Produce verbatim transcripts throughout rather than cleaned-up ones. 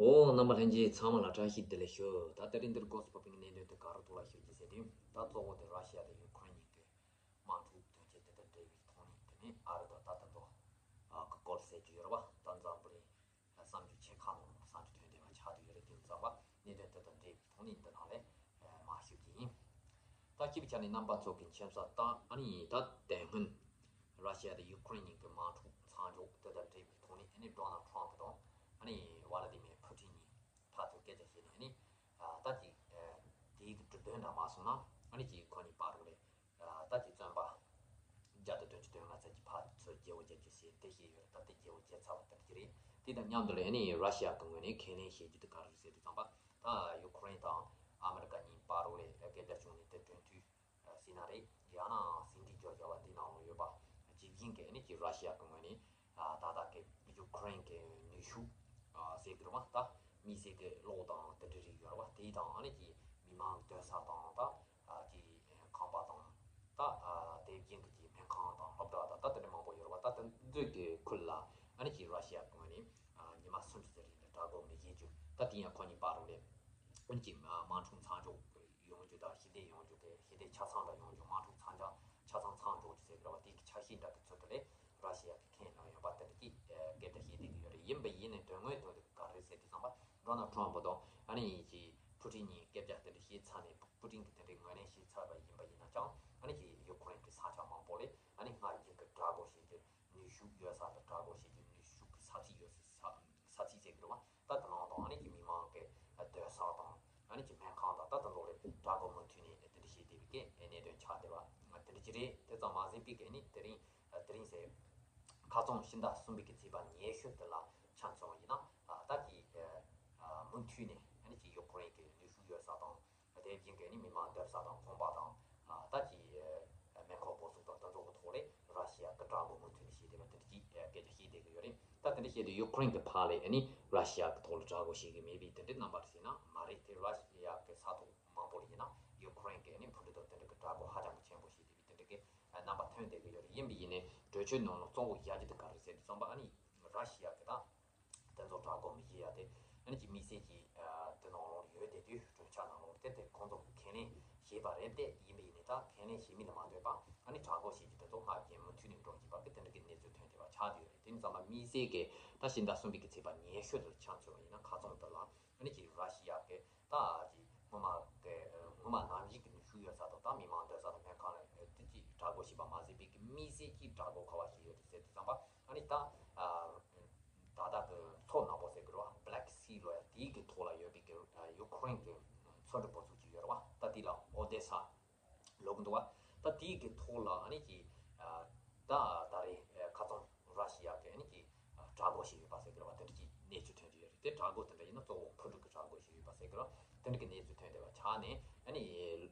འོ། རྣམ་པ་ལྷན་རྒྱས་ཚང་མ་ལ་བཀྲ་ཤིས་བདེ་ལེགས་ཞུ། ད་དེ་རིང་འདིར་གོ་སི་པ་པིང་གནད་དོན་དེ་ག་རུ་ཐུག་ལ་ཞུ་རྒྱུ་ཟེར་དུས། ད་གཙོ་བོ་དེ་ར་ཤི་ཡ་དང་ཡུ་ཁུ་རེན་གཉིས་ཀྱི་དམག་འཁྲུག་དོན་རྐྱེན་དེ་དང་འབྲེལ་བའི་ཐོག་ནས། དེ་ནས་ཨ་རི་དང་ད་ལྟ་དོ་གི་སྐོར་ཟེར་རྒྱུ་ཡོད་རེད་བ། ད་འཛམ་བུ་གླིང་གསར་འགྱུར་ཆེ་ཁག་ནང་ལ་གསར་འགྱུར་ཐོན་བསྡད་པ་ཆགས་བསྡད་ཡོད་རེད། དེ་ཙམ་པ་གནད་དོན་དེ་དང་འབྲེལ་བའི་ཐོག་ནས་འདི་ནང་ལ་མར་ཞུ་རྒྱུ་ཡིན། ད་སྤྱི་པའི་ཆ་ནས་རྣམ་པ་ཚོ་གི་མཁྱེན་གསལ་ལྟར། ཨ་ནི་ད་དེ་སྔོན་ར་ཤི་ཡ་དང་ཡུ་ཁུ་རེན་གཉིས་ཀྱི་དམག་འཁྲུག་མཚམས་འཇོག་དེ་དང་འབྲེལ་བའི་ཐོག་ནས། ཨ་ནི་ཌོ་ནལ་ཊམ་པ་དང་ཨ་ནི་ཝ་ལ་ཏི་མེར་ཕུ་ཊིན་གཉིས་ཕར་ཚུར་སྐད་ཆ་བཤད་ནས། ཨ་ནི་ད་ཅིག་དེའི་གྲུབ་དོན་འདྲ་མ་སོང་ན། ཨ་ནི་ཅིག་ཁོ་གཉིས་བར་དུ་ལས་ད་ཅིག་བཙོན་པ་བརྒྱ་དང་བདུན་ཅུ་དོན་ལྔ་ཙམ་ཅིག་ཕར་ཚུར་བརྗེ་བོ་བརྒྱབ་རྒྱུ་ཟེར་དེ་བཤད་ཡོད་རེད། ད་དེ་བརྗེ་བོ་བརྒྱབ་ཚར་བ་དེ་འདྲ་ཅིག་རེད། དེ་དང་མཉམ་དུ་ལ་ཨ་ནི་ར་ཤི་ཡ་གི་ངོས་ནས་ཁས་ལེན་བྱེད་རྒྱུ་དེ་ག་རེ་རེད་ཟེར་དུས་ཙམ་པ། ད་ཡུ་ཁུ་རེན་དང་ཨ་མི་རི་ཀ་གཉིས་བར་དུ་ལས་སྐད་ཆ་བྱུང་ནས་དེ་གྲོས་མཐུན་ཟིན་ན་རེད། ཡང་ན་ཟིན་བྲིས་བརྒྱབ་བཞག་པ་འདི་ནང་ལ་ཡོད་པ་ཇི་བཞིན་གྱི། ཨ་ནི་ཅིག་ར་ཤི་ཡ་གི་ངོས་ནས་ད་ལྟ་གི་ཡུ་ཁུ་རེན་གྱི་ནུས་ཤུགས་ཟེར་གི་རེད་བ། ད་དམིགས་བསལ་གྱི་གློག་དང་དེ་འདྲ་རིགས་ཡོད་རེད་བ། དེ་དང་ཨ་ནི་ཅིག་མི་མང་སྡོད་ས་དང་། ད་ཅིག་ཁང་པ་དང་། ད་དེ་བཞིན་གྱི་ཅིག་སྨན་ཁང་དང་སློབ་གྲྭ་དང་། ད་དེ་འདྲ་མང་པོ་ཡོད་རེད་བ། ད་དེ་ཚོའི་གི་ཁུལ་ལ་ཨ་ནི་ཅིག་ར་ཤི་ཡ་གི་ངོས་ནས་ཉི་མ་སུམ་ཅུ་ཙམ་རིང་ལ་དྲག་རྒོལ་མི་བྱེད་རྒྱུ། ད་དེ་ཡང་ཁོ་གཉིས་བར་དུ་ལས་ཨ་ནི་ཅིག་དམག་འཁྲུག་མཚམས་འཇོག་ཡོང་རྒྱུ་དང་ཞི་བདེ་ཡོང་རྒྱུ་དེ། ཞི་བདེ་ཆ་ཚང་འདྲ་ཡོང་རྒྱུ། དམག་འཁྲུག་མཚམས་འཇོག་ཆ་ཚང་མཚམས་འཇོག་རྒྱུ་ཟེར་གི་རེད་བ། དེའི་འཆར་གཞི་འདྲ་གི་ཚུལ་དུ་ལས་ར་ཤི་ཡ་གི་འཐེན་གནང་ཡོད་པ་དེ་འདྲ་ཅིག་སྐད་ཆ་བཤད་བསྡད་ཀྱི་ཡོད་རེད། ཡིན་པ་ཡིན་ནའི་དོན་དངོས་དོན་དུ་ག་རེ་ཟེར་དུས་ཙམ་པ། ཌོ་ནལ་ཊམ་པ་དང་ཨ་ནི་ཅིག་ཕུ་ཊིན་གཉིས་སྐད་ཆ་དེ་འདྲ་བཤད་ཚར་ནས། ཕུ་ཊིན་གྱིས་དེ་འདྲའི་ངོས་ལེན་བྱས་ཚར་བ་ཡིན་པ་ཡིན་ན་ཡང་། ཨ་ནི་ཅིག་ཡུ་ཁུ་རེན་གྱི་ས་ཆ་མང་པོ་ལ་ཨ་ནི་སྔར་བཞིན་གྱི་དྲག་རྒོལ་བྱེད་ཀྱི་ནུས་ཤུགས་ཡོད་ས་དང་། དྲག་རྒོལ་བྱེད་ཀྱི་ནུས་ཤུགས་ཀྱི་ས་ཚིགས་ཡོད་ས། ས་ས་ཚིགས་ཟེར་གི་རེད་བ། ད་དེ་ནང་དང་ཨ་ནི་ཅིག་མི་མང་གི་སྡོད་ས་དང་། ཨ་ནི་ཅིག་སྨན་ཁང་དང་། ད་དེ་ཚོ་ལ་དྲག་རྒོལ་མུ་མཐུད་ནས་དེ་འདྲ་བྱེད་བསྡད་པའི་གི་གནད་དོན་ཆགས་བསྡད་པ་དེ་འདྲ་ཅིག་རེད། དེ་ཙམ་མ་ཟད་པའི་གི་ཨ་ནི་དེ་རིང་དེ་རིང་ཟེར། ཁ་རྩང་ཕྱི་ཟླ་གསུམ་པའི་གི་ཚེས་པ་ཉི་ཤུ་དེ་ལ་ཆ་མཚོན་པ་ཡིན་ན། ད་ཅིག་མུ་མཐུད་ནས་ཨ་ནི་ཅིག་ཡུ་ཁུ་རེན་གྱི་ནུས་ཤུགས་ཡོད་ས་དང་། དེ་བཞིན་གྱི་ནི་མི་མང་སྡོད་ས་དང་། ཁང་པ་དང་། ད་ཅིག་སྨན་ཁང་སྦགས་བཙུགས་དང་། དེ་ཚོ་གི་ཐོག་ལ་ར་ཤི་ཡ་གི་དྲག་རྒོལ་མུ་མཐུད་ནས་བྱས་བསྡད་པ་དེ་འདྲ་ཅིག་སྐད་ཆ་བཤད་བསྡད་ཀྱི་ཡོད་རེད། ད་དེ་འདྲ་བཤད་དུས་ཡུ་ཁུ་རེན་གྱི་ཕར་ལ་ཨ་ནི་ར་ཤི་ཡ་གི་ཐོག་ལ་དྲག་རྒོལ་བྱེད་ཀྱི་མེད་པའི་དེ་འདྲའི་རྣམ་པ་རེད་ཟེར་ན་མ་རེད། དེ་ར་ཤི་ཡ་གི་ས་ཐོག་མང་པོ་ལ་ཡིན་ན་ཡུ་ཁུ་རེན་གྱི་ཨ་ནི་འཕུར་གྲུ་དང་དེ་འདྲ་གི་དྲག་རྒོལ་ཧ་ཅང་གི་ཆེན་པོ་བྱས་བསྡད་པའི་དེ་འདྲ་གི་རྣམ་པ་ཐོན་བསྡད་ཀྱི་ཡོད་རེད། ཡིན་པ་ཡིན་ནའི་གྲོས་ཆོད་ནང་ལ་གཙོ་བོ་བཞག་རྒྱུ་དེ་ག་རེ་ཟེར་དུས་ཙམ་པ། ཨ་ནི་ར་ཤི་ཡ་གི་ད་དེ་ཚོ་དྲག་རྒོལ་མི་བྱེད་ཡ་དེ། ཨ་ནི་ཅིག་དམིགས་བསལ་གྱི་དེ་ནང་ལོགས་ཡོད་བསྡད་དུས། གྲོས་འཆར་ནང་ལོགས་དེ་དེ་ཁོང་ཚོ་ཁས་ལེན་བྱས་པ་རེད། དེ་ཡིན་པ་ཡིན་ནའི་ད་ཁས་ལེན་བྱས་མིན་དུ་མ་ལྟོས་པ། ཨ་ནི་དྲག་རྒོལ་བྱེད་རྒྱུ་དེ་ཚོ་སྔར་བཞིན་མུ་མཐུད་ནས་འགྲོ་བཞིན་པ་གི་དེ་འདྲ་གི་གནས་ཚུལ་ཐོན་བསྡད་པ་ཆགས་བསྡད་ཡོད་རེད། དེ་ཙམ་པ་དམིགས་བསལ་གྱི་ད་ཕྱི་ཟླ་གསུམ་པའི་གི་ཚེས་པ་ཉི་ཤུ་དེ་ལ་ཆ་མཚོན་པ་ཡིན་ན། ཁ་རྩང་དེ་ལ་ཨ་ནི་ཅིག་ར་ཤི་ཡ་གི་ད་ཅིག་སྔོན་མ་གི་སྔོན་མ་ནང་བཞིན་གྱི་ནུས་ཤུགས་ཡོད་ས་དང་། ད་མི་མང་སྡོད་ས་དང་སྨན་ཁང་ལ་དེ་ཅིག་དྲག་རྒོལ་བྱས་པ་མ་ཟད་པའི་གི་དམིགས་བསལ་གྱི་དྲག་རྒོལ་ག་པར་བྱས་ཡོད་རེད་ཟེར་དུས་ཙམ་པ། ཨ་ནི་ད་ད་ལྟ་གི་མཚོ་ནག་པོ་ཟེར་གི་རེད་བ། Black Sea ལབ་ཡ་དེའི་གི་ཐོག་ལ་ཡོད་པའི་གི་ཡུ་ཁུ་རེན་གྱི་མཚོ་འགྲམ་སྦགས་བཙུགས་ཅིག་ཡོད་རེད་བ། ད་དེ་ལ་ཨོ་དེ་ས་ལབ་གི་འདུག་བ། ད་དེའི་གི་ཐོག་ལ་ཨ་ནི་ཅིག་ད་ད་རེས་ཁ་རྩང་ར་ཤི་ཡ་གི་ཨ་ནི་ཅིག་དྲག་རྒོལ་བྱས་ཡོད་པ་ཟེར་གི་རེད་བ། དེ་འདྲ་ཅིག་གནས་ཚུལ་ཐོན་གྱི་ཡོད་རེད། དེ་དྲག་རྒོལ་དེ་འདྲ་ཡིན་ན་གཙོ་བོ་འཕུར་གྲུ་གི་དྲག་རྒོལ་བྱས་ཡོད་པ་ཟེར་གི་རེད་བ། དེ་འདྲ་གི་གནས་ཚུལ་ཐོན་བསྡད་པ་ཆགས་ནས། ཨ་ནི་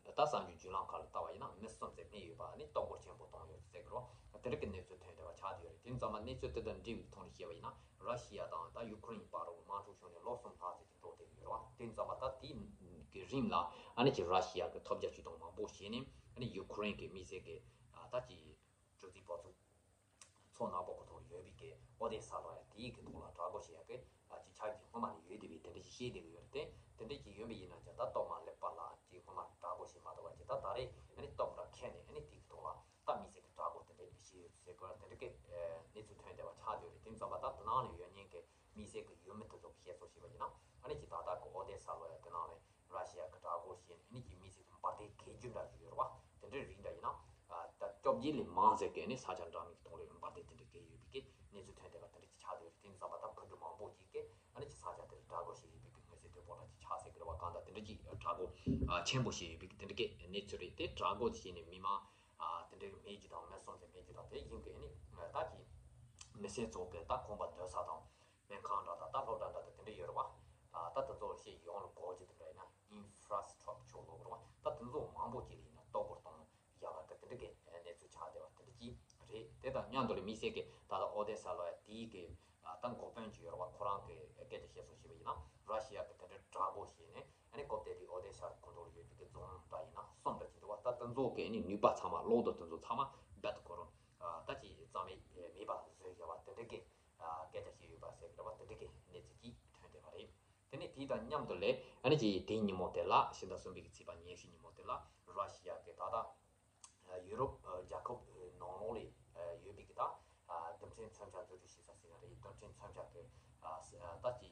ད་གསར་འགྱུར་བརྒྱུད་ལམ་ཁག་ལ་ལྟ་བ་ཡིན་ན་མི་གསུམ་ཙམ་རྨས་ཡོད་པ། ཨ་ནི་ལྟོ་ཁོལ་ཆེན་པོ་བཏང་ཡོད་ཟེར་གི་རེད་བ། དེ་འདྲ་གི་གནས་ཚུལ་ཐོན་བསྡད་པ་ཆགས་བསྡད་ཡོད་རེད། དེ་ཙམ་པ་གནས་ཚུལ་དེ་དང་འབྲེལ་བའི་ཐོག་ནས་བཤད་པ་ཡིན་ན། ར་ཤི་ཡ་དང་ད་ཡུ་ཁུ་རེན་བར་དུ་དམག་འཁྲུག་བྱུང་ནས་ལོ་གསུམ་ལྷག་ཙམ་ཅིག་འགྲོ་བསྡད་ཡོད་རེད་བ། དེ་ཙམ་པ་ད་དེའི་གི་རིང་ལ་ཨ་ནི་ཅིག་ར་ཤི་ཡ་གི་ཐོལ་རྒྱག་ཇུས་གཏོགས་མང་པོ་བྱས་ནས། ཨ་ནི་ཡུ་ཁུ་རེན་གི་དམིགས་བསལ་གི་ད་ཅིག་གྲུ་གཟིངས་སྦགས་བཙུགས་མཚོ་ནག་པོ་གི་ཐོག་ལ་ཡོད་པའི་གི་ཨོ་དེ་ས་ལབ་ཡ་དེའི་གི་ཐོག་ལ་དྲག་རྒོལ་བྱེད་ཡ་གི་ཅིག་ཆ་རྐྱེན་སྔོན་མ་ནས་ཡོད་བསྡད་པའི་དེ་འདྲ་ཞིག་བཤད་བསྡད་ཀྱི་ཡོད་རེད་དེ། དེ་འདྲ་ཅིག་ཡོད་པ་ཡིན་ན་ཀྱང་ད་སྟབས་མ་ལེགས་པ་ལ་ཅིག་སྔོན་མ་དྲག་རྒོལ་བྱས་མ་ཐུབ་པ་ཅིག་ད་ད་རེས་ཨ་ནི་སྟོབས་འདྲ་ཁྱེར་ནས། ཨ་ནི་དེའི་གི་ཐོག་ལ་ད་དམིགས་བསལ་གི་དྲག་རྒོལ་དེ་འདྲ་ཞིག་བྱས་ཡོད་ཟེར་དགོས་ར། དེ་འདྲ་གི་གནས་ཚུལ་ཐོན་བསྡད་པ་ཆགས་བསྡད་ཡོད་རེད། དེ་ཙམ་པ་ད་དེ་ནང་ལ་ཡོད་མཁན་གི་དམིགས་བསལ་གི་ཡུལ་མི་དེ་ཚོ་གི་བཤད་སྲོལ་བྱས་པ་ཡིན་ན། ཨ་ནི་ཅིག་ད་ལྟ་གི་ཨོ་དེ་ས་ལབ་ཡ་དེ་ནང་ལ་ར་ཤི་ཡ་གི་དྲག་རྒོལ་བྱས་ནས། ཨ་ནི་ཅིག་དམིགས་བསལ་གི་འབར་མདེལ་གས་རྒྱུག་འདྲ་ཞིག་ཡོད་རེད་བ། དེ་འདྲའི་རིགས་འདྲ་ཡིན་ན། ད་བཅོ་བརྒྱད་ལས་མང་ཟེར་གི་ཨ་ནི་ས་ཆ་འདྲ་མིན་གི་ཐོག་ལ་འབར་མདེལ་དེ་འདྲ་གས་ཡོད་པའི་གི་གནས་ཚུལ་ཐོན་བསྡད་པ་དེ་འདྲ་ཅིག་ཆགས་བསྡད་ཡོད་རེད། དེ་ཙམ་པ་ད་འཕུར་གྲུ་མང་པོ་ཅིག་གིས་ཨ་ནི་ཅིག་ས་ཆ་དེར་དྲག་རྒོལ་བྱས་ཡོད་པའི་གི་མངོན་གསལ་དོད་པོ་འདྲ་ཅིག་ཆགས་ཟེར་གི་རེད་བ། གང་ལྟར་དེ་འདྲ་ཅིག་དྲག་རྒོལ་ཆེན་པོ་བྱས་ཡོད་པའི་གི་དེ་འདྲ་གི་གནས་ཚུལ་རེད། དེ་དྲག་རྒོལ་བྱས་ནས་མི་མང་དེ་འདྲ་གི་རྨས་རྒྱུ་དང་། མི་གསུམ་ཙམ་རྨས་རྒྱུ་དང་། དེ་བཞིན་གི་ཨ་ནི་ད་ཅིག་མི་སེར་ཚོ་གི་ད་ཁང་པ་སྡོད་ས་དང་། སྨན་ཁང་འདྲ་དང་། ད་སློབ་གྲྭ་འདྲ་དང་དེ་འདྲ་ཡོད་རེད་བ། ད་དེ་ཚོ་ཞིག་ཡོངས་ལ་གོ་རྒྱུ་དེ་འདྲ་ཡིན་ན་infrastructure ལབ་རེད་བ། ད་དེ་ཚོ་མང་པོ་ཅིག་ལ་ཡིན་ན་ལྟོ་ཁོལ་གཏོང་ཡག་གི་དེ་འདྲ་གི་གནས་ཚུལ་ཆགས་བསྡད་པ་དེ་འདྲ་ཅིག་རེད། དེ་དང་མཉམ་དུ་ལ་དམིགས་བསལ་གི་ད་ལྟ་ཨོ་དེ་ས་ལབ་ཡ་དེའི་གི་ད་འགོ་དཔོན་ཅིག་ཡོད་རེད་བ། ཁོ་རང་གི་སྐད་ཆ་བཤད་སྲོལ་བྱས་པ་ཡིན་ན། ར་ཤི་ཡ་གི་དེ་འདྲ་དྲག་རྒོལ་བྱས་ནས། ཨ་ནི་སྐབས་དེ་དུས་ཨོ་དེ་ས་ཁོངས་གཏོགས་ལ་ཡོད་པའི་གི་རྫོང་འདྲ་ཡིན་ན་གསུམ་འདྲ་ཅིག་འདུག་བ། ད་དེ་ཚོ་གི་ཨ་ནི་ནུས་པ་ཚང་མ། གློག་དང་དེ་ཚོ་ཚང་མ་རྦད་དེ་ཁོ་རང་ད་ཅིག་རྩ་མེད་མེད་པ་བཟོས་བཞག་པ་དེ་འདྲ་གི་སྐད་ཆ་བཤད་ཡོད་པ་ཟེར་གི་རེད་བ། དེ་འདྲ་གི་གནས་ཚུལ་ཅིག་ཐོན་བསྡད་པ་རེད། དང་མཉམ་དུ་ལས་ཨ་ནི་ཀྱི་དེའི་ཉིན་མོ་དེ་ལ་ཕྱི་ཟླ་གསུམ་པའི་གི་ཚེས་པ་ཉི་ཤུ་ཉིན་མོ་དེ་ལ་ར་ཤི་ཡ་གི་ད་ལྟ་ཡུ་རོབ་རྒྱལ་ཁབ་ནང་ལོགས་ལས་ཡོད་པའི་གི་ད་རྡུལ་ཕྲན་མཚོན་ཆ་འཛུགས་སྐྲུན་བྱེད་ས་ཟེར་ན་རེད། རྡུལ་ཕྲན་མཚོན་ཆ་གི་ད་ཀྱི་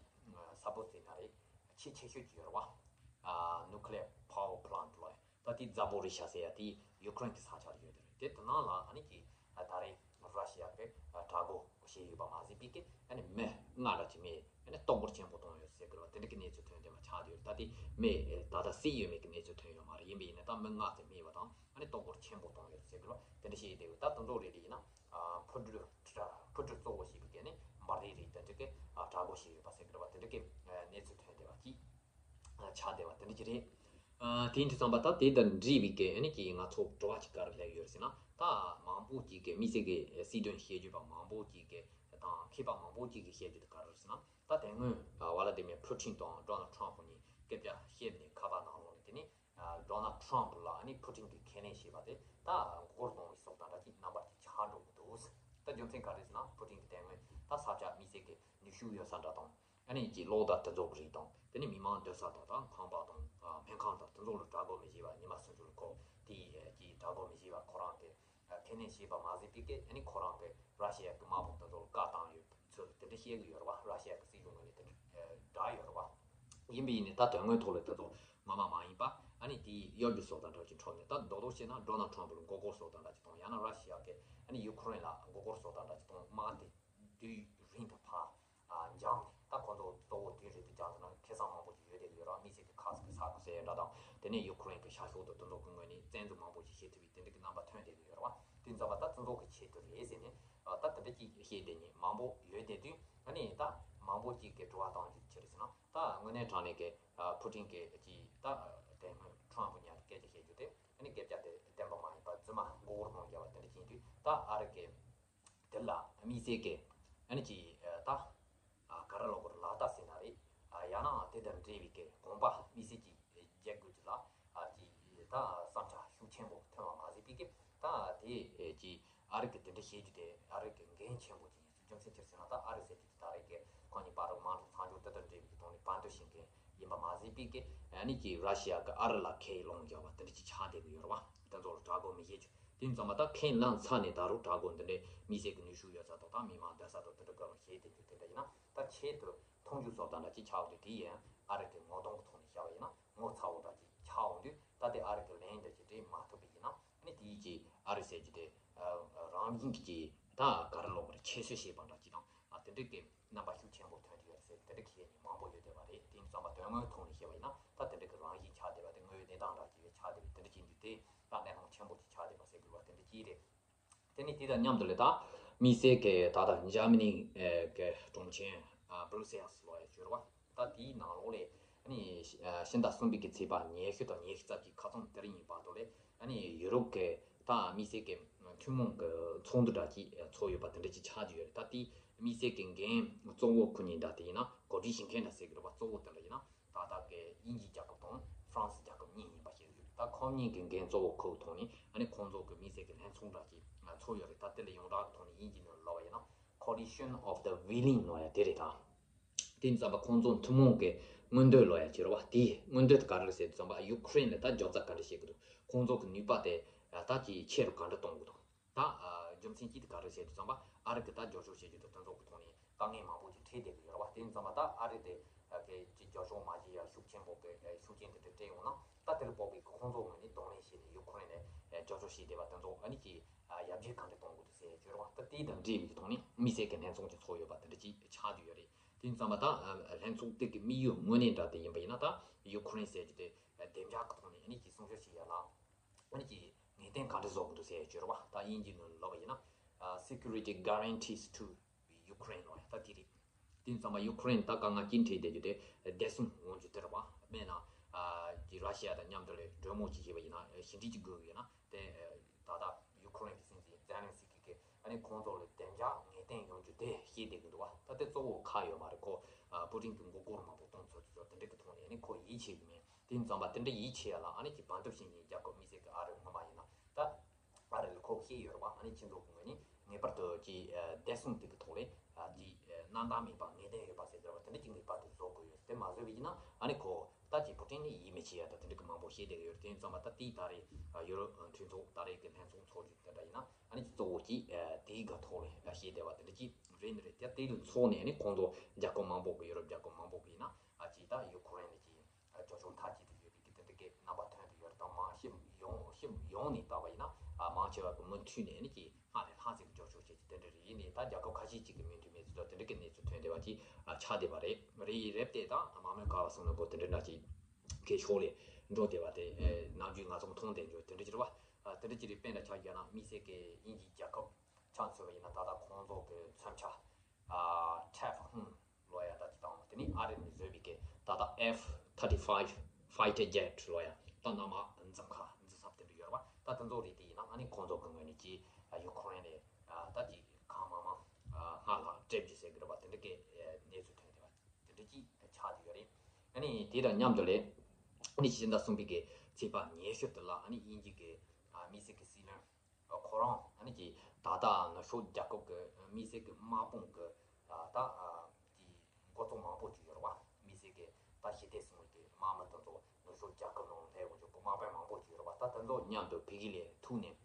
ས་བོ་ཟེར་ན་རེད། ཆེས་ཆེ་ཤོས་ཀྱི་ཡོད་རེད་བ། ནུ་ཁི་ལེ་ཡར་པ་ཝར་པ་ལན་ཊི་ལ། ད་དེ་ཛ་པོ་རི་ཤ་ཟེར་ཡ་དེ་ཡུ་ཁུ་རེན་གྱི་ས་ཆར་ཡོད་དེ་རེད། དེ་དེ་ནང་ལ་ཨ་ནི་ཀྱི་ད་རེས་ར་ཤི་ཡ་གི་དྲག་རྒོལ་བྱས་ཡོད་པ་མ་ཟད་པའི་ཀྱི་ཨ་ནི་མི་ལྔ་འདྲ་ཅིག་མེད་ཨ་ནི་ལྟོ་གོས་ཆེན་པོ་གཏོང་ཡོད་ཟེར་གི་རེད་བ། དེ་འདྲ་གི་གནས་ཚུལ་ཐོན་བསྡད་པ་ཆགས་བསྡད་ཡོད་རེད། ད་དེ་མི་ད་ལྟ་བསད་ཡོད་མེད་ཀྱི་གནས་ཚུལ་ཐོན་ཡོད་མ་རེད། ཡིན་པ་ཡིན་ན་ད་མི་ལྔ་ཙམ་རྨས་པ་དང་ཨ་ནི་ལྟོ་གོས་ཆེན་པོ་གཏོང་ཡོད་ཟེར་གི་རེད་བ། དེ་འདྲ་བཤད་བསྡད་ཡོད། ད་དེ་ཚོ་རེད་དེ་ཡིན་ན་འཕུར་གྲུ་འཕུར་གྲུ་གཙོ་བོ་བྱས་པའི་ཀྱི་ཨ་ནི་འབར་མདེལ་རིགས་དེ་འདྲ་གི་དྲག་རྒོལ་བྱས་ཡོད་པ་ཟེར་གི་རེད་བ། དེ་འདྲ་གི་གནས་ཚུལ་ཐོན་བསྡད་པ་ཅིག་ཆགས་བསྡད་པ་དེ་འདྲ་ཅིག་རེད། ཨ། དེ་ཡིན་དུས་ཙམ་པ་ད་དེ་དང་འབྲེལ་བའི་གི་ཨ་ནི་ཀྱི་ང་ཚོ་དྲི་བ་ཅིག་ག་རེ་སླེབས་ཡོད་ཟེར་ན། ད་མང་པོ་ཅིག་གི་དམིགས་བསལ་གི་སྲིད་དོན་བཤད་རྒྱུ་པ་མང་པོ་ཅིག་གི་དང་མཁས་པ་མང་པོ་ཅིག་གི་བཤད་རྒྱུ་དེ་ག་རེ་རེད་ཟེར་ན། ད་དེ་སྔོན་ཝ་ལ་དི་མིར་ཕུ་ཊིན་དང་ཌོ་ནལ་ཊམ་ཕུ་གཉིས་སྐད་ཆ་བཤད་ནས་ཁ་པར་ནང་ལོགས་ནས། དེ་ནས་ཌོ་ནལ་ཊམ་ཕུ་ལ་ཨ་ནི་ཕུ་ཊིན་གྱིས་ཁས་ལེན་བྱས་པ་དེ་ད་མགོ་སྐོར་གཏོང་བའི་སོགས་དང་འདྲ་ཅིག་རྣམ་པ་ཅིག་ཆགས་འགྲོ་གི་འདུག་ད་རྒྱུ་མཚན་ག་རེ་ཟེར་ན། ཕུ་ཊིན་གྱིས་དེ་སྔོན་ད་ས་ཆ་དམིགས་བསལ་གྱི་ནུས་ཤུགས་ཡོད་ས་འདྲ་དང་། ཨ་ནི་ཀྱི་གློག་དང་དེ་ཚོ་གི་རིགས་དང་། དེ་ནས་མི་མང་སྡོད་ས་དང་དང་ཁང་པ་དང་སྨན་ཁང་དང་དེ་ཚོ་ལ་དྲག་རྒོལ་མི་བྱེད་པ། ཉི་མ་སུམ་ཅུ་ལ་ཁོ་དེ་ཀྱི་དྲག་རྒོལ་མི་བྱེད་པ་ཁོ་རང་གི་ཁས་ལེན་བྱས་པ་མ་ཟད་པའི་ཀྱི་ཨ་ནི་ཁོ་རང་གི་ར་ཤི་ཡ་གི་དམག་དཔུང་དེ་ཚོ་ལ་བཀའ་བཏང་ཡོད་ཚུལ་དེ་འདྲ་བཤད་གི་ཡོད་རེད་བ། ར་ཤི་ཡ་གི་སྲིད་གཞུང་ངོས་ནས་དེ་འདྲ་བསྒྲགས་ཡོད་རེད་བ། ཡིན་པ་ཡིན་ནའི་ད་དོན་དངོས་ཐོག་ལ་དེ་ཚོ་ངོ་མ་མ་ཡིན་པ། ཨ་ནི་དེའི་གཡོ་སྒྱུ་སོགས་དང་འདྲ་ཅིག་འཕྲོ་ནས། ད་རྡོག་རྡོག་བཤད་ན་ཌོ་ནལ་ཊམ་ཕུ་ལ་མགོ་སྐོར་སོགས་དང་འདྲ་ཅིག་དང་། ཡང་ན་ར་ཤི་ཡ་གི་ཨ་ནི་ཡུ་ཁུ་རེན་ལ་མགོ་སྐོར་སོགས་དང་འདྲ་ཅིག་དང་། དམག་དེ་དུས་རིང་དུ་ཕར་འགྱངས་ནས། ད་ཁོ་ཚོ་གཙོ་བོ་དུས་རིང་དུ་འགྱངས་ཟེར་ན་ཁེ་བཟང་མང་པོ་ཅིག་ཡོད་བསྡད་ཀྱི་ཡོད་རེད། དམིགས་བསལ་གྱི་ཁ་སི་ཀི་ས་ཁུལ་ཟེར་ཡ་འདྲ་དང་། དེ་ནས་ཡུ་ཁུ་རེན་གྱི་ཤར་ཕྱོགས་དང་དེ་ཚོ་གི་ངོས་ནས་བཙན་འཛུལ་མང་པོ་ཞིག་བྱེད་ཐུབ་པའི་དེ་འདྲ་གི་རྣམ་པ་ཐོན་བསྡད་ཀྱི་ཡོད་རེད་བ། དེ་ཙམ་པ་ད་བཙན་འཛུལ་གྱི་ཆེད་དུ་རེད་ཟེར་ནས་ད་དེ་འདྲ་ཅིག་བཤད་བསྡད་མཁན་མང་པོ་ཡོད་བསྡད་དུས། ཨ་ནི་ད་མང་པོ་ཅིག་གིས་དྲི་བ་བཏང་རྒྱུ་ཅི་རེད་ཟེར་ན། ད་དངོས་གནས་དྲང་གནས་ཀྱི་ཕུ་ཊིན་གྱིས་ཀྱི་ད་དེ་སྔོན་ཊམ་ཕུ་མཉམ་དུ་སྐད་ཆ་བཤད་རྒྱུ་དེ་ཨ་ནི་སྐད་ཆ་དེ་བདེན་པ་མ་ཡིན་པ་རྫུན་མ་མགོ་སྐོར་གཏོང་རྒྱག་པ་དེ་འདྲ་ཅིག་ཡིན་དུས། ད་ཨ་རི་གི་དེ་ལ་དམིགས་བསལ་གྱི་ཨ་ནི་ཀྱི་ད་ག་རེ་ལབ་དགོས་རེད། ལག་བརྡ་ཟེར་ན་རེད། ཡང་ན་དེ་དང་འབྲེལ་བའི་གི་དགོངས་པ་དམིགས་བསལ་གྱི་རྒྱག་དགོས་ཀྱི་ལ་ཀྱི་ད་བསམ་འཆར་ཤུགས་ཆེན་པོ་ཐོན་པ་མ་ཟད་པའི་གི་ད་དེ་ཀྱི་ཨ་རི་གི་དེ་འདྲ་བྱེད་རྒྱུ་དེ་ཨ་རི་གི་འགན་ཆེན་པོ་ཅིག་ཡིན་ཚུལ། རྒྱུ་མཚན་ཅི་ཟེར་ན། ད་ཨ་རི་ཟེར་རྒྱུ་དེ་ད་རེས་ཀྱི་ཁོང་གཉིས་བར་དུ་དམག་འཁྲུག་མཚམས་འཇོག་དེ་དང་འབྲེལ་བའི་གི་ཐོག་ནས་བར་འདུམ་བྱེད་མཁན་ཡིན་པ་མ་ཟད་པའི་གི་ཨ་ནི་ཀྱི་ར་ཤི་ཡ་གི་ཨ་རི་ལ་ཁས་ལོངས་རྒྱག་པ་དེ་འདྲ་ཅིག་ཆགས་བསྡད་ཀྱི་ཡོད་རེད་བ། དེ་ཚོ་ལ་དྲག་རྒོལ་མི་བྱེད་རྒྱུ། དེ་ཙམ་པ་ད་ཁས་བླངས་ཚར་ནས་ད་རུང་དྲག་རྒོལ་འདི་འདྲའི་དམིགས་བསལ་གྱི་ནུས་ཤུགས་ཡོད་ས་དང་། ད་མི་མང་སྡོད་ས་དང་དེ་འདྲ་ག་རུ་བྱེད་བསྡད་རྒྱུ་དེ་འདྲ་ཡིན་ན། ད་ཆེད་དུ་མཐོང་རྒྱུ་སོགས་དང་འདྲ་ཅིག་ཆགས་འདུག་དེ་ཡང་ཨ་རི་གི་ངོ་གདོང་གི་ཐོག་ནས་བཤད་པ་ཡིན་ན་ངོ་ཚ་བོ་འདྲ་ཅིག་ཆགས་འོང་དུས། ད་དེ་ཨ་རི་གི་ལན་འདྲ་ཅིག་སྤྲད་མ་ཐུབ་པ་ཡིན་ན། ཨ་ནི་དེའི་ཀྱི་ཨ་རི་ཟེར་རྒྱུ་དེ་རང་བཞིན་གྱི་ད་ག་རེ་ལབ་དགོས་རེད། ཁྱད་གསོད་བྱས་པ་འདྲ་ཅིག་དང་། དེ་འདྲ་གི་རྣམ་པ་ཤུགས་ཆེན་པོ་ཐོན་གྱི་ཡོད་རེད་ཟེར། དེ་འདྲ་གི་བཤད་མཁན་མང་པོ་ཡོད་བསྡད་པ་རེད། དེ་ཡིན་ཙང་མ་དོན་དངོས་ཐོག་ནས་བཤད་པ་ཡིན་ན། ད་དེ་འདྲ་གི་རང་བཞིན་ཆགས་བསྡད་པ་དེ། དངོས་ཡོད་གནས་སྟངས་འདྲ་ཅིག་ཆགས་བསྡད་པ་དེ་འདྲ་ཅིག་འདུག་དེ་ད་གནད་དོན་ཆེན་པོ་ཅིག་ཆགས་བསྡད་པ་ཟེར་དགོས་པ་དེ་འདྲ་ཅིག་རེད། དེ་ནས་དེ་དང་མཉམ་དུ་ལས་ད་དམིགས་བསལ་གྱི་ད་ལྟ་འཇར་མ་ནི་གི་གྲོང་ཁྱེར་བྷུ་རུ་སེལ་ལ་ཡ་ཡོད་རེད་བ། ད་དེའི་ནང་ལོགས་ལས་ཨ་ནི་ཕྱི་ཟླ་གསུམ་པའི་གི་ཚེས་པ་ཉི་ཤུ་དང་ཉི་ཤུ་རྩ་གཅིག་ཁ་སང་དེ་རིང་གཉིས་བར་དུ་ལས་ཨ་ནི་ཡུ་རོབ་ཀྱི་ད་དམིགས་བསལ་གྱི་ཐུན་མོང་གི་ཚོགས་འདུ་འདྲ་ཅིག་ཚོགས་ཡོད་པ་དེ་འདྲ་ཅིག་ཆགས་ཀྱི་ཡོད་རེད། ད་དེའི་དམིགས་བསལ་གྱི་འགན་གཙོ་བོ་ཁོ་གཉིས་འདྲ་དེ་ཡིན་ན། གོ་སྒྲིག་བྱེད་མཁན་འདྲ་ཟེར་གྱི་རེད་བ། གཙོ་བོ་དེ་འདྲ་ཡིན་ན། ད་ལྟ་གི་དབྱིན་ཇིའི་རྒྱལ་ཁབ་དང་ཧྥ་རན་སིའི་རྒྱལ་ཁབ་གཉིས་ཡིན་པ་ཤེས་ཀྱི་ཡོད། ད་ཁོང་གཉིས་ཀྱི་འགན་གཙོ་བོ་ཁུར་ཐོག་ནས་ཨ་ནི་ཁོང་ཚོ་གི་དམིགས་བསལ་གྱི་ལྷན་ཚོགས་འདྲ་ཅིག་ཚོགས་ཡོད་རེད། ད་དེ་ལ་ཡོངས་གྲགས་ཀྱི་ཐོག་ནས་དབྱིན་ཇིའི་ནང་ལབ་པ་ཡིན་ན་Coalition of the Willing ལབ་ཡ་དེ་རེད་ད། དེ་ཙམ་པ་ཁོང་ཚོ་ཐུན་མོང་གི་མངོན་འདོད་ལབ་ཡ་ཅིག་རེད་བ། དེའི་མངོན་འདོད་དེ་ག་རེ་རེད་ཟེར་དུས་ཙམ་པ། ཡུ་ཁུ་རེན་ལ་ད་རྒྱབ་རྩ་ག་འདྲ་བྱེད་ཀྱི་འདུག་ཁོང་ཚོ་གི་ནུས་པ་དེ་ད་ཅིག་ཆེ་རུ་ག་འདྲ་གཏོང་དགོས་འདུག་ད་རྒྱུ་མཚན་གཅིག་དེ་ག་རེ་རེད་ཟེར་དུས་ཙམ་པ། ཨ་རི་གིས་ད་རྒྱབ་སྐྱོར་བྱེད་རྒྱུ་དང་དེ་ཚོ་གི་ཐོག་ནས་དཀའ་ངལ་མང་པོ་ཅིག་འཕྲད་བསྡད་ཀྱི་ཡོད་རེད་བ། དེ་ཙམ་པ་ད་ཨ་རི་དེ་གི་ཅིག་རྒྱབ་སྐྱོར་མ་བྱེད་ཡ་ཤུགས་ཆེན་པོ་གི་ཤུགས་རྐྱེན་དེ་འདྲ་སྤྲད་ཡོང་ན། ད་དེ་ལ་དཔག་པའི་ཁོང་ཚོ་ངོས་ནས་གདོང་ལེན་བྱས་ནས་ཡུ་ཁུ་རེན་ལ་རྒྱབ་སྐྱོར་བྱས་བསྡད་པ་དེ་ཚོ་ཨ་ནི་ཅིག་ཡར་རྒྱས་གང་འདྲ་གཏོང་དགོས་འདུག་ཟེར་ཡ་ཅིག་ཡོད་རེད་བ། ད་དེ་དང་འབྲེལ་བའི་ཐོག་ནས་དམིགས་བསལ་གྱི་ལྷན་ཚོགས་ཅིག་ཚོགས་ཡོད་པ་དེ་འདྲ་ཅིག་ཆགས་བསྡད་ཡོད་རེད། དེ་ཙམ་པ་ད་ལྷན་ཚོགས་དེ་གི་དམིགས་ཡུལ་དངོས་གནས་འདྲ་དེ་ཡིན་པ་ཡིན་ན། ད་ཡུ་ཁུ་རེན་ཟེར་རྒྱུ་དེ་བདེ་འཇགས་ཀྱི་ཐོག་ནས་ཨ་ནི་ཅིག་སྲུང་སྐྱོབ་བྱེད་ཡ་ལ་ཨ་ནི་ཅིག་ངེས་གཏན་ག་འདྲ་བཟོ་དགོས་འདུག་ཟེར་ཡ་ཅིག་ཡོད་རེད་བ། ད་དབྱིན་ཇིའི་ནང་ལབ་པ་ཡིན་ན་Security Guarantees to Ukraine ལབ་ཡ་ད་དེ་རེད། དེ་ཙམ་པ་ཡུ་ཁུ་རེན་ད་དཀའ་ངལ་ཅིག་འཕྲད་བསྡད་རྒྱུ་དེ་བདེ་སྲུང་ཡོང་རྒྱུ་དེ་རེད་བ། དཔེར་ན་ཨ་ཅིག་ར་ཤི་ཡ་དང་མཉམ་དུ་ལས་གྲོས་མོལ་ཅིག་བྱས་པ་ཡིན་ན། ཞི་འགྲིག་ཅིག་དགོས་ཀྱི་ཡོད་ན། དེ་ད་ལྟ་ཡུ་ཁུ་རེན་གྱི་སྲིད་འཛིན་ཛེ་ལན་སི་ཀི་གིས་ཨ་ནི་ཁོང་ཚོ་ལ་བདེ་འཇགས་ངེས་གཏན་ཡོང་རྒྱུ་དེ་བཤད་བསྡད་ཀྱི་འདུག་བ། ད་དེ་གཙོ་བོ་ཁག་ཡོད་མ་རེད། ཁོ་ཨ་པུ་ཏིན་གྱིས་མགོ་སྐོར་མང་པོ་གཏོང་ཚོད་ཚོད་དེ་འདྲ་གི་ཐོག་ནས་ཨ་ནི་ཁོ་ཡིད་ཆེས་ཀྱི་མེད། དེ་ཙམ་པ་དེ་འདྲ་ཡིད་ཆེས་ཡ་ལ་ཨ་ནི་ཅིག་བར་འདུམ་བྱེད་མཁན་རྒྱལ་ཁབ་དམིགས་བསལ་གྱི་ཨ་རི་སྔོན་མ་ཡིན་ན་ད་ཨ་རི་ལ་ཁོ་བཤད་ཡོད་རེད་བ། ཨ་ནི་ཁྱེད་ཚོ་གི་ངོས་ནས་ངེས་པར་དུ་ཅིག་ཨ་བདེ་སྲུང་དེ་གི་ཐོག་ལས་ཨ་ཅིག་ཨ་གནས་སྟངས་མེད་པ་ངེས་གཏན་ཡོད་པ་ཟེར་གྱི་རེད་བ། དེ་འདྲ་ཅིག་ངེས་པར་དུ་བཟོ་དགོས་ཡོད། དེ་མ་ བས་ཡིན་ན་ཨ་ནི་ཁོ་ད་ཅིག་པུ་ཏིན་ནི་ཡིད་མི་ཆེས་ཡ་ད་དེ་འདྲ་གི་མང་པོ་བཤད་བསྡད་ཡོད་རེད། དེ་ཡིན་ཙང་མ་ད་དེའི་ད་རེས་ཡུ་རོབ་མཐུན་ཚོགས་ད་རེས་ཀྱི་ལྷན་ཚོགས་ཚོགས་རྒྱུ་དེ་འདྲ་ཡིན་ན་ཨ་ནི་གཙོ་བོ་གཅིག་དེའི་སྒང་ཐོག་ལ་བཤད་བསྡད་པ་དེ་འདྲ་ཅིག་རེད་ནི་རེད། དེ་དེ་ལ་འཚོགས་ནས་ནི་ཁོང་ཚོ་རྒྱལ་ཁབ་མང་པོ་གི་ཡུ་རོབ་རྒྱལ་ཁབ་མང་པོ་གི་ཡིན་ན་ཨ་ཅིག་ད་ཡུ་ཁུ་རེན་ནི་ཅིག་ཨ་སྐྱོ་ཤོས་མཐའ་གཅིག་ཏུ་ཡོད་པའི་གི་དེ་འདྲ་གི་རྣམ་པ་ཐོན་གི་ཡོད་རེད། དང་མང་ཤེས་ཡོང་ཤེས་ཡོང་ནས་བལྟས་པ་ཡིན་ན་ཨ་མང་ཆེ་བ་གི་མུ་མཐུད་ནས་ནི་ཅིག་སྔར་ལས་ལྷག་ཙམ་གྱི་སྐྱོ་ཤོས་བྱེད་ཀྱི་དེ་འདྲ་རེད། ཡིན་ནའི་ད་རྒྱལ་ཁབ་ཁ་ཤས་ཅིག་གི་མོས་མཐུན་མེད་ཚུལ་དང་དེ་འདྲ་གི་གནས་ཚུལ་ཐོན་བསྡད་པ་ཅིག་ཨ་ཆགས་བསྡད་པ་རེད། རེད་རེད་དེ་ད་མང་མོས་ག་བ་སོང་ན་གོ་དེ་འདྲ་འདྲ་ཅིག་གི་ཕྱོགས་ལས་འགྲོ་བསྡད་པ་དེ་ནམ་རྒྱུན་ང་ཚོ་མཐོང་བསྡད་འཇོག་དེ་འདྲ་ཅིག་རེད་བ། ཨ་དེ་འདྲ་ཅིག་རེད། དཔེར་ན་ཆ་བཞག་ན་དམིགས་བསལ་གྱི་དབྱིན་ཇིའི་རྒྱལ་ཁབ་ཆ་མཚོན་པ་ཡིན་ན་ད་ལྟ་ཁོང་ཚོ་གི་མཚོན་ཆ་ཨ་ཁྲེ་ཧྥ་ཧུང་ལོ་ཡ་ད་ཅི་དང་དེ་ནི་ཨ་རི་ནས་བཟོས་པའི་གི་ད་ལྟ་F thirty five fighter jet་ལོ་ཡ་ད་གནའ་མ་འཛིན་ཁ་འཛིན་ས་དེ་འདྲ་ཡོད་རེད་བ། ད་དེ་ཚོ་རེད། དེ་ཡིན་ན་ཨ་ནི་ཁོང་ཚོ་གི་ངོས་ནས་ཀྱི་ཡུ་ཁུ་རེན་ནས་ད་ཅི་གང་མང་མང་སྔར་ལྷག་སྤྲད་རྒྱུ་ཟེར་གི་རེད་བ། དེ་འདྲ་གི་གནས་ཚུལ་ཐོན་བསྡད་པ་དེ་འདྲ་ཅིག་ཆགས་བསྡད་ཡོད་རེད། ཨ་ནི་དེ་དང་མཉམ་དུ་ལས་ཨ་ནི་ཕྱི་ཟླ་གསུམ་པའི་གི་ཚེས་པ་ཉི་ཤུ་དེ་ལ་ཨ་ནི་དབྱིན་ཇི་གི་དམིགས་བསལ་གི་སྲིད་བློན་ཁོ་རང་ཨ་ནི་ཀྱི་ད་ལྟ་ནུབ་ཕྱོགས་རྒྱལ་ཁབ་ཀྱི་དམིགས་བསལ་གྱི་དམག་དཔུང་གི་ད་ཀྱི་འགོ་གཙོ་མང་པོ་ཅིག་ཡོད་རེད་བ། དམིགས་བསལ་གྱི་ད་ཞི་བདེ་སྲུང་བའི་དམག་མི་དེ་ཚོ་ནུབ་ཕྱོགས་རྒྱལ་ཁབ་ནང་སླེབས་དགོས་རྒྱུ་གི་དམག་དཔོན་མང་པོ་ཅིག་ཡོད་རེད་བ། ད་དེ་ཚོ་མཉམ་དུ་ཕ་གི་ལ་ཐུག་ནས་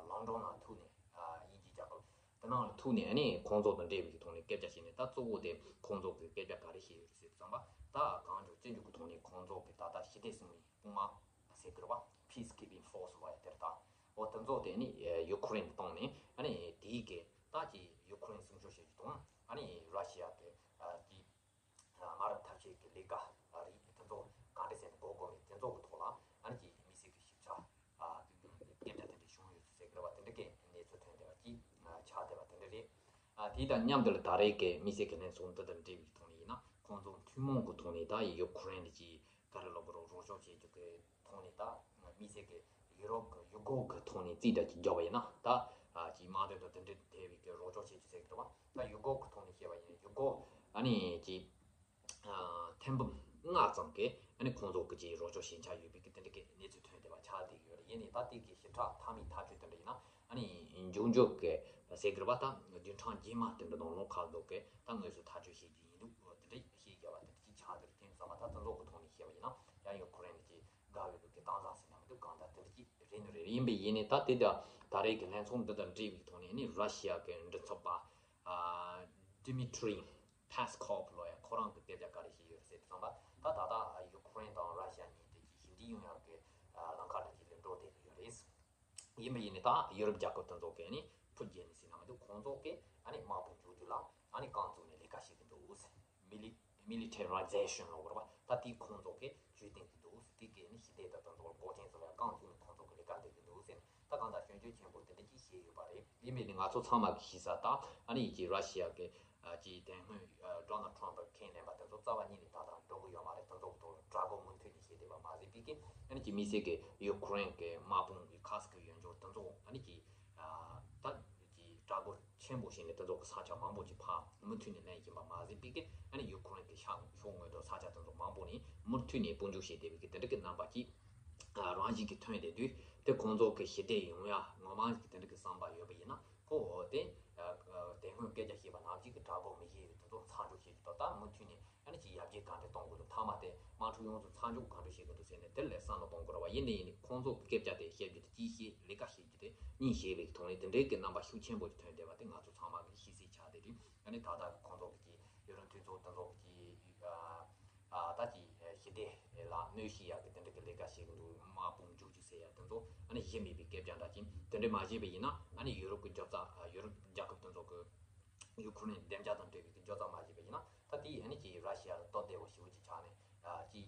ལོན་ཌོན་ལ་ཐུག་ནས་དབྱིན་ཇིའི་རྒྱལ་ཁབ་དེ་ནང་ལ་ཐུག་ནས་ཨ་ནི་ཁོང་ཚོ་དང་འབྲེལ་བའི་ཐོག་ནས་སྐད་ཆ་བཤད་ནས་ད་གཙོ་བོ་དེ་ཁོང་ཚོ་གི་སྐད་ཆ་ག་རེ་བཤད་ཡོད་རེད་ཟེར་དུས་ཙམ་པ་ད་གང་བྱུང་ཅི་བྱུང་གི་ཐོག་ནས་ཁོང་ཚོ་གི་ད་ལྟ་ཞི་བདེ་སྲུང་བའི་དཔུང་དམག་ཟེར་གི་རེད་བ། Peacekeeping Force་ལབ་ཡ་དེ་རེད་ད། འོ་དེ་ཚོ་དེ་ནི་ཡུ་ཁུ་རེན་གཏོང་ནས་ཨ་ནི་དེའི་གི་ད་ཀྱི་ཡུ་ཁུ་རེན་སྲུང་སྐྱོབ་བྱེད་རྒྱུ་དང་ཨ་ནི་ར་ཤི་ཡ་གི་ཀྱི་དམག་རབས་ཐབས་ཤེས་ཀྱི་ལས་ཀ་རིགས་དེ་ཚོ་ག་འདྲ་ཟེར་ནས་འགོག་དགོས་མིན་དེ་ཚོ་གི་ཐོག་ལ་ཨ་ནི་ཀྱི་དམིགས་བསལ་གྱི་ཞིབ་ཆ་སྐད་ཆ་དེ་འདྲ་བྱུང་ཡོད་ཟེར་གི་རེད་བ། དེ་འདྲ་གི་གནས་ཚུལ་ཐོན་བསྡད་པ་ཅིག་ཆགས་བསྡད་པ་དེ་འདྲ་རེད། དེ་དང་མཉམ་དུ་ལ་ད་རེས་ཀྱི་དམིགས་བསལ་གྱི་ལྷན་ཚོགས་འདི་དང་འབྲེལ་བའི་ཐོག་ནས་ཡིན་ན་ཁོང་ཚོ་ཐུན་མོང་གི་ཐོག་ནས་ད་ཡུ་ཁུ་རེན་གྱི་ག་རེ་ལབ་དགོས་རེད། རོགས་སྐྱོར་བྱེད་རྒྱུ་གི་ཐོག་ནས་ད་དམིགས་བསལ་གྱི་ཡུ་རོབ་ཀྱི་ཡུ་གོ་གི་ཐོག་ནས་རྩིས་འདྲ་ཅིག་བརྒྱབ་པ་ཡིན་ན་ད་ཅིག་དམག་དོན་དང་དེ་འབྲེལ་ཐེ་བའི་གི་རོགས་སྐྱོར་བྱེད་རྒྱུ་ཟེར་གི་འདུག་བ། ད་ཡུ་གོ་གི་ཐོག་ནས་བཤད་པ་ཡིན་ན་ཡུ་གོ་ཨ་ནི་ཅིག་ཐེར་འབུམ་ལྔ་ཙམ་གྱི་ཨ་ནི་ཁོང་ཚོ་གི་ཅིག་རོགས་སྐྱོར་ཞན་ཆ་ཡོད་པའི་གི་དེ་འདྲ་གི་གནས་ཚུལ་ཐོན་བསྡད་པ་ཆགས་བསྡད་ཡོད་རེད། ཡིན་ནའི་ད་དེ་གི་ཞིབ་ཕྲ་མཐའ་མའི་ཐག་གཅོད་དེ་འདྲ་ཡིན་ན་ཨ་ནི་མགྱོགས་མགྱོགས་གི་ཟེར་གི་རེད་བ། ད་བདུན་ཕྲག་རྗེས་མ་དེ་འདྲ་ནང་ལོགས་ཁག་ཚོ་གི་ད་དངོས་སུ་ཐག་གཅོད་བྱེད་རྒྱུ་ཡིན་འདུག་དེ་འདྲ་བཤད་བསྡད་པ་དེ་འདྲ་ཅིག་ཆགས་བསྡད་རེད། དེ་ཡིན་ཙང་མ་ད་དེ་ཚོ་གི་ཐོག་ནས་བཤད་པ་ཡིན་ན་ཡང་ཡུ་ཁུ་རེན་གྱི་དགའ་བའི་གི་གཏམ་བཟང་ཟེར་ན་མི་འདུག་གང་ལྟར་དེ་འདྲ་ཅིག་རེད་ནི་རེད། ཡིན་པས་ཡིན་ནའི་ད་དེ་ད་ད་རེས་ཀྱི་ལྷན་ཚོགས་འདི་དང་འབྲེལ་བའི་ཐོག་ནས་ནི་ར་ཤི་ཡ་གི་མགྲིན་ཚབ་པ་Dmitry Peskov་ལོ་ཡ་ཁོ་རང་གི་སྐད་ཆ་ག་རེ་བཤད་ཡོད་ཟེར་དུས་ཙམ་པ་ད་ད་ལྟ་ཡུ་ཁུ་རེན་དང་ར་ཤི་ཡ་གཉིས་དེ་གི་ཞི་འགྲིག་ཡོང་ཡག་གི་ལམ་ཁ་འདྲ་ཅིག་ལ་འགྲོ་བསྡད་ཀྱི་ཡོད་རེད། ཡིན་པ་ཡིན་ནའི་ད་ཡུ་རོབ་རྒྱལ་ཁབ་དེ་ཚོ་གིས་ནི་ཕུ་རྒྱལ་ནས་ཟིན་ན་མི་འདུག་ཁོང་ཚོ་གིས་ཨ་ནི་དམག་དཔུང་འཇུག་དུས་ལ་ཨ་ནི་རྐང་བཙུགས་ནས་ལས་ཀ་བྱེད་ཀྱི་འདུག Mili- militarization་ལབ་དགོས་རེད་བ། ད་དེ་ཁོང་ཚོ་གིས་ཇུས་བསྟན་གྱི་འདུག་དེ་གིས་ནི་ཞི་བདེ་དང་དེ་ཚོ་ལ་འགོག་རྐྱེན་བཟོ་བའི་རྐང་བཙུགས་ནས་ཁོང་ཚོ་གིས་ལས་ཀ་ལས་ཀྱི་འདུག་ཟེར་ནས་ད་གང་ལྟར་སྐྱོན་བརྗོད་ཆེན་པོ་དེ་འདྲ་ཅིག་བྱས་ཡོད་པ་རེད། ཡིན་པས་ནི་ང་ཚོ་ཚང་མ་གིས་ཤེས་ས་ད་ཨ་ནི་ཡིན་གྱི་ར་ཤི་ཡ་གི་ཨ་ཅིག་དེ་སྔོན་ཨ་Donald Trump་ཁས་ལེན་པ་དེ་ཚོ་རྩ་བ་ཉིད་ནས་ད་ལྟ་འགྲོ་གི་ཡོད་མ་རེད། དེ་ཚོ་གི་ཐོག་ལ་དྲག་པོ་མུ་མཐུད་ནས་བྱས་བསྡད་པ་མ་ཟད་པའི་གི་ཨ་ནི་ཅིག་དམིགས་བསལ་གི་ཡུ་ཁུ་རེན་གི་དམག་དཔུང་གི་ཁ་སྐད་ཡོད་འཇོག་དེ་ཚོ་ཨ་ནི་ཅིག་ཨ་ད་ཅིག་དྲག་པོ་ཆེན་པོ་བྱས་ནས་དེ་ཚོ་གི་ས་ཆ་མང་པོ་ཅིག་ཕར་མུ་མཐུད་ནས་ལེན་བཞིན་པ་མ་ཟད་པའི་གི་ཨ་ནི་ཡུ་ཁུ་རེན་གི་ཤག་ཤོག་ངོས་ཐོག་ས་ཆ་དེ་ཚོ་མང་པོ་ནས་མུ་མཐུད་ནས་དཔུང་འཇུག་བྱས་བསྡད་པའི་གི་དེ་འདྲ་གི་རྣམ་པ་ཅིག་ཨ་རང་བཞིན་གྱིས་ཐོན་བསྡད་དུས་དེ་ཁོང་ཚོ་གི་ཞི་བདེ་ཡོང་ཡ་ངོ་མ་ཞིག་དེ་འདྲ་གི་བསམ་པ་ཡོད་པ་ཡིན་ན། ཁོ་འོ་དེ་དེ་སྔོན་སྐད་ཆ་བཤད་པ་ནང་བཞིན་གྱི་དྲག་པོ་མི་བྱེད་ཡོད་དེ་ཚོ་མཚམས་འཇོག་བྱེད་རྒྱུ་དང་ད་མུ་མཐུད་ནས་ཨ་ནི་ཅིག་ཡར་རྒྱས་ག་འདྲ་གཏོང་དགོས་དང་མཐའ་མ་དེ་དམག་འཁྲུག་ཡོངས་སུ་མཚམས་འཇོག་ག་འདྲ་བྱེད་དགོས་འདུག་ཟེར་ནས་དེ་ལ་བསམ་བློ་གཏོང་དགོས་རེད་བ། ཡིན་ནའི་ཡིན་ནའི་ཁོང་ཚོ་གི་སྐད་ཆ་དེ་བཤད་རྒྱུ་དེ་གཅིག་བཤད་ལས་ཀ་བྱེད་རྒྱུ་དེ་གཉིས་བྱེད་པའི་ཐོག་ནས་དེ་འདྲའི་གི་རྣམ་པ་ཤུགས་ཆེན་པོ་ཞིག་ཐོན་བསྡད་པ་དེ་ང་ཚོ་ཚང་མ་གི་ཤེས་གསལ་ཆགས་བསྡད་རེད། ཨ་ནི་ད་ལྟ་ཁོང་ཚོ་གི་ཡུ་རོབ་མཐུན་ཚོགས་དེ་ཚོ་གི་ཨ། ཨ་ད་ཅི་ཞི་བདེ་ལ་གནོད་བྱེད་ཡག་གི་དེ་འདྲ་གི་ལས་ཀ་བྱེད་ཀྱི་འདུག་དམག་དཔུང་འཇུག་རྒྱུ་ཟེར་ཡག་དེ་ཚོ་ཨ་ནི་བཞི་མེད་པའི་སྐད་ཆ་འདྲ་ཅིག་དེ་འདྲ་མ་བྱས་པ་ཡིན་ན་ཨ་ནི་ཡུ་རོབ་ཀྱི་རྒྱབ་རྩ་ཡུ་རོབ་རྒྱལ་ཁབ་དེ་ཚོ་གི་ཡུ་ཁུ་རེན་བདེ་འཇགས་དང་འབྲེལ་བའི་གི་རྒྱབ་རྩ་མ་བྱས་པ་ཡིན་ན་ད་དེ་ཨ་ནི་ཅི་ར་ཤི་ཡ་ལ་སྟབས་བདེ་བོ་ཞེ་པོ་ཅིག་ཆགས་ནས་ཅི་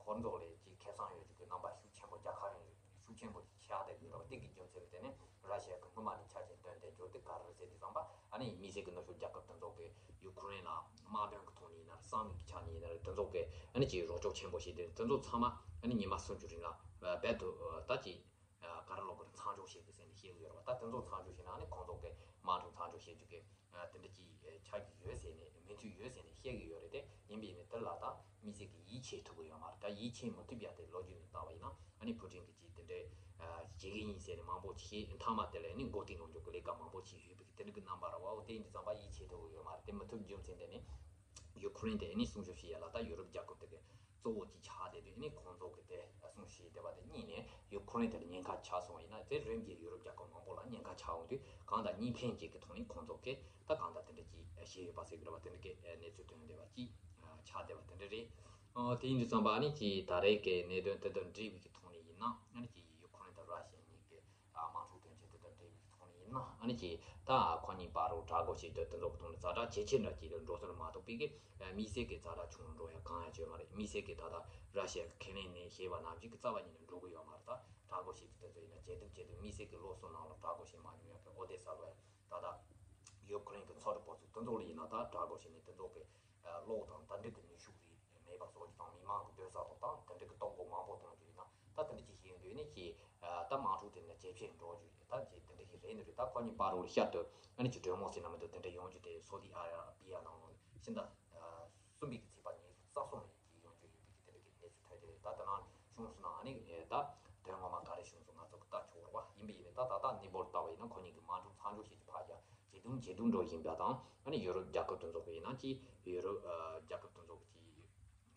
ཁོ་ཚོ་ལས་ཅི་ཁེ་བཟང་ཡོད་རྒྱུ་གི་རྣམ་པ་ཤུགས་ཆེན་པོ་རྒྱལ་ཁ་ཡོང་རྒྱུ། ཤུགས་ཆེན་པོ་ཆགས་བསྡད་ཡོད་རེད་བ། དེ་གི་རྒྱུ་མཚན་ལ་བརྟེན་ནས་ར་ཤི་ཡ་གི་སྔོན་མ་ནས་ཆ་རྐྱེན་བཏོན་བསྡད་རྒྱུ་དེ་ག་རེ་རེད་ཟེར་དུས་ཙམ་པ་ཨ་ནི་དམིགས་བསལ་གྱི་ནུབ་ཕྱོགས་རྒྱལ་ཁབ་དེ་ཚོ་གི་ཡུ་ཁུ་རེན་ལ་དམག་དོན་གི་ཐོག་ནས་ཡིན་ན་རེད། གསང་བའི་གི་ཆ་ནས་ཡིན་ན་རེད། དེ་ཚོ་གི་ཨ་ནི་ཅིག་རོགས་སྐྱོར་ཆེན་པོ་བྱས་ཏེ་དེ་ཚོ་ཚང་མ་ཨ་ནི་ཉི་མ་སུམ་ཅུ་རིང་ལ་རྦད་དེ་ད་ཅིག་ག་རེ་ལབ་དགོས་རེད། མཚམས་འཇོག་བྱེད་དགོས་ཟེར་ནས་བཤད་གི་ཡོད་རེད་བ། ད་དེ་ཚོ་མཚམས་འཇོག་བྱས་ན་ཨ་ནི་ཁོང་ཚོ་གི་དམག་འཁྲུག་མཚམས་འཇོག་བྱེད་རྒྱུ་གི་དེ་འདྲ་ཅིག་ཆགས་ཀྱི་ཡོད་ཟེར་ནས་མོས་མཐུན་ཡོད་ཟེར་ནས་བཤད་ཀྱི་ཡོད་རེད་དེ། ཡིན་པས་ནི་དེ་ལ་ད་དམིགས་བསལ་གྱི་ཡིད་ཆེས་ཐུབ་ཀྱི་ཡོད་མ་རེད། ད་ཡིད་ཆེས་མི་ཐུབ་ཡ་དེ་ལོ་རྒྱུས་ནས་བལྟས་པ་ཡིན་ན་ཨ་ནི་ཕུ་ཀྲིན་གྱི་ཅིག་དེ་འདྲའི་བྱེད་ཀྱི་ཡིན་ཟེར་ནས་མང་པོ་བྱས། མཐའ་མ་དེ་ལ་ནི་མགོ་རྟིང་ཡོང་རྒྱུ་གི་ལས་ཀ་མང་པོ་བྱས་ཡོད་པའི་དེ་འདྲ་གི་རྣམ་པ་རེད་བ། འོ་དེ་ཡིན་དུས་ཙམ་པ་ཡིད་ཆེས་ཐུབ་ཀྱི་ཡོད་མ་རེད། དེ་མི་ཐུབ་རྒྱུ་མཚན་དེ་ནི་ ཡུ་ཁུ་རེན་དེ་ཨ་ནི་སྲུང་སྐྱོབ་བྱེད་ཡ་ལ་ད་ཡུ་རོབ་རྒྱལ་ཁབ་དེ་གི་གཙོ་བོ་གཅིག་ཆགས་བསྡད་དུས་ཨ་ནི་ཁོང་ཚོ་གི་དེ་སྲུང་སྐྱོབ་བྱེད་བསྡད་པ་དེ་གཉིས་ནས་ཡུ་ཁུ་རེན་དེ་ལ་ཉེན་ཁ་ཆགས་སོང་བ་ཡིན་ན། དེ་རིམ་གྱིས་ཡུ་རོབ་རྒྱལ་ཁབ་མང་པོ་ལ་ཉེན་ཁ་ཆགས་འོང་དུས་གང་ལྟར་གཉིས་ཕན་གཅིག་གི་ཐོག་ནས་ཁོང་ཚོ་གི་ད་གང་ལྟར་དེ་འདྲ་གྱི་བྱས་ཡོད་པ་ཟེར་གི་རེད་བ། དེ་འདྲ་གི་གནས་ཚུལ་ཐོན་བསྡད་པ་གཅིག་ཆགས་བསྡད་པ་དེ་འདྲ་རེད། ཨ། དེ་ཡིན་དུས་ཙམ་པ་ཨ་ནི་ཅིག་ད་རེས་ཀྱི་གནད་དོན་དེ་དང་འབྲེལ་བའི་གི་ཐོག་ནས་ཡིན་ན་ཨ་ནི་ཅིག་ཡུ་ཁུ་རེན་དང་ར་ཤི་ཡ་གཉིས་ཀྱི་ཨ། དམག་འཁྲུག་དོན་རྐྱེན་དེ་དང་འབྲེལ་བའི་ཐོག་ནས་ཡིན་ན་ཨ་ནི་ཅིག་ད་ཁོ་གཉིས་བར་རུ་དྲག་རྒོལ་བྱེད་རྒྱུ་དེ་ཚོ་གི་ཐོག་ནས་ཛ་དྲག་ཇེ་ཆེ་འདྲ་ཅིག་འགྲོ་སོང་མ་གཏོགས་པའི་གི་དམིགས་བསལ་གྱི་ཛ་དྲག་ཆུང་རུ་འགྲོ་ཡ་གང་ཡང་བྱས་མ་རེད། དམིགས་བསལ་གྱི་ད་ལྟ་ར་ཤི་ཡ་གི་ཁས་ལེན་ནས་བཤད་པ་ནང་བཞིན་གྱི་རྩ་བ་ཉིད་ནས་འགྲོ་གི་ཡོད་མ་རེད། ད་དྲག་རྒོལ་བྱེད་རྒྱུ་དེ་ཚོ་ཡིན་ན་ཇེ་སྡུག་ཇེ་སྡུག་དམིགས་བསལ་གྱི་ལོ་གསུམ་ནང་ལ་དྲག་རྒོལ་བྱེད་མ་མྱོང་ཡ་གི་ཨོ་དེ་ས་ལ་ད་ལྟ་ཡུ་ཁུ་རེན་གྱི་མཚོ་འགྲམ་པ་ཚོ་དེ་ཚོ་ལ་ཡིན་ན་ད་དྲག་རྒོལ་བྱས་ནས་དེ་ཚོ་གི་གློག་དང་དེ་འདྲ་གི་ནུས་ཤུགས་རིགས་མེད་པ་བཟོ་རྒྱུ་དང་མི་མང་གི་སྡོད་ས་ཐོག་དང་དེ་འདྲ་གི་གཏོར་རྒོལ་མང་པོ་གཏོང་རྒྱུ་ཡིན་ན་ད་དེ་འདྲ་ཅིག་བྱེད་ཡོང་དུས་ནི་ཅིག་ད་དམག་འཁྲུག་དེ་ནི་ཇེ་ཆེར་འགྲོ་རྒྱུ་ད་ཅིག་དེ་འདྲ་ཞིག་རེད་འདུག་རེད། ད་ཁོ་གཉིས་བར་རུ་ཤར་དུ་ཨ་ནི་ཅིག་གྲོས་མོལ་ཟེར་ན་མི་འདུག་དེ་འདྲ་ཡོང་རྒྱུ་དེ་སོ་ཏི་ཨ་ར་བི་ཡ་ནང་ལོགས་ཤིན་ཏུ་གསུམ་པའི་གི་ཚེས་པ་ཉི་ཤུ་རྩ་གསུམ་ལ་ཅིག་ཡོང་རྒྱུ་ཡོད་པའི་གི་དེ་འདྲ་གི་གནས་ཚུལ་ཐོན་བསྡད་རེད། ད་དེ་ནང་བྱུང་སོང་ན་ཨ་ནི་ད་དོན་ངོ་མ་ག་རེ་བྱུང་སོང་ང་ཚོ་གི་ལྟ་ཆོག་རེད་བ། ཡིན་པ་ཡིན་ནའི་ད་ད་ལྟ་གནས་བབ་ལྟ་བ་ཡིན་ན་ཁོ་གཉིས་ཀྱི་དམག་འཁྲུག་མཚམས་འཇོག་བྱེད་ཀྱི་ཕར་རྒྱག་ཇེ་སྡུག་ཇེ་སྡུག་འགྲོ་བཞིན་པ་དང་ཨ་ནི་ཡུ་རོབ་རྒྱལ་ཁབ་དེ་ཚོ་གི་ཡིན་ན་ཅིག་ཡུ་རོབ་ཨ་རྒྱལ་ཁབ་དེ་ཚོ་གི་ཅིག་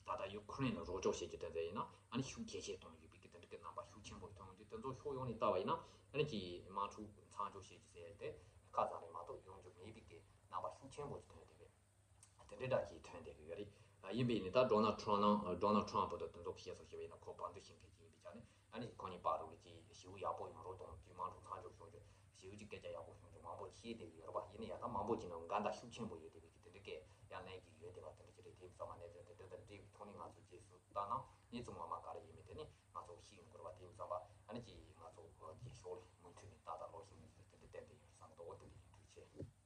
ད་ལྟ་ཡུ་ཁུ་རེན་ལ་རོགས་སྐྱོར་བྱེད་རྒྱུ་དེ་ཚོ་ཡིན་ན་ཨ་ནི་ཤུགས་ཇེ་ཆེ་གཏོང་གི་ཡོད་པའི་གི་དེ་འདྲ་གི་རྣམ་པ་ཤུགས་ཆེན་པོ་ཐོན་ཡོང་དུས་དེ་ཚོ་ཕྱོགས་ཡོངས་ནས་ལྟ་བ་ཡིན་ན་ཨ་ནི་ཅིག་དམག་འཁྲུག་མཚམས་འཇོག་བྱེད་རྒྱུ་ཟེར་ཡ་དེ་ཁ་ཙམ་རེ་མ་གཏོགས་ཡོང་རྒྱུ་མེད་པའི་གི་རྣམ་པ་ཤུགས་ཆེན་པོ་ཞིག་ཐོན་བསྡད་པས། དེ་འདྲའི་འདྲ་ཅིག་ཐོན་བསྡད་ཀྱི་ཡོད་རེད། ཡིན་པས་ནི་ད་ཌོ་ནལ་ཊམ་ནང་ཌོ་ནལ་ཊམ་བོ་དང་དེ་ཚོ་གི་བཤད་སོགས་བྱས་པ་ཡིན་ན་ཁོ་བར་འདུམ་བྱེད་མཁན་ཅིག་ཡིན་པའི་ཆ་ནས་ཨ་ནི་ཁོ་གཉིས་བར་རུ་ལ་ཅིག་ཞི་བ་ཡག་པོ་ཡོང་རོགས་དང་ཅིག་དམག་འཁྲུག་མཚམས་འཇོག་བྱུང་རྒྱུ་ཞི་བ་ཅིག་སྐད་ཆ་ཡག་པོ་བྱུང་རྒྱུ་མང་པོ་བཤད་བསྡད་ཀྱི་ཡོད་རེད་པ། ཡིན་ན་ཡང་ད་མང་པོ་ཅིག་ནང་འགལ་ཟླ་ཤུགས་ཆེན་པོ་ཡོད་བསྡད་པའི་གི་དེ་འདྲ་སྐད་ཡང་ལན་གྱི་ཡོད་བསྡད་པ་དེ་འདྲ་ཅིག་རེད། དེ་ཡིན་ཙང་མ་གནས་ཚུལ་དེ་དེ་དང་འབྲེལ་བའི་ཐོག་ནས་ང་ཚོ་རྗེས་སུ་ལྟ་ན་གནས་ཚུལ་ངོ་མ་ག་རེ་ཡིན་མིན་དེ་ནི་ང་ཚོ་ཤེས་ཡོང་དགོས་རེད་པ། དེ་ཡིན་ཙང་པ་ཨ་ནི་ཅིག་ང་ཚོ་རྗེས་ཕྱོགས་ལ་མུ་མཐུད་ནས་ཏག་ཏག་ལོག་ཤེས་ངེས་ཚུལ་དེ་འདྲ་བསྟན་བསྡད་ཡོད་བསམ་གི་འདུག་འོ་དེ་འདྲ་ཡིན། ཐུགས་རྗེ་ཆེ།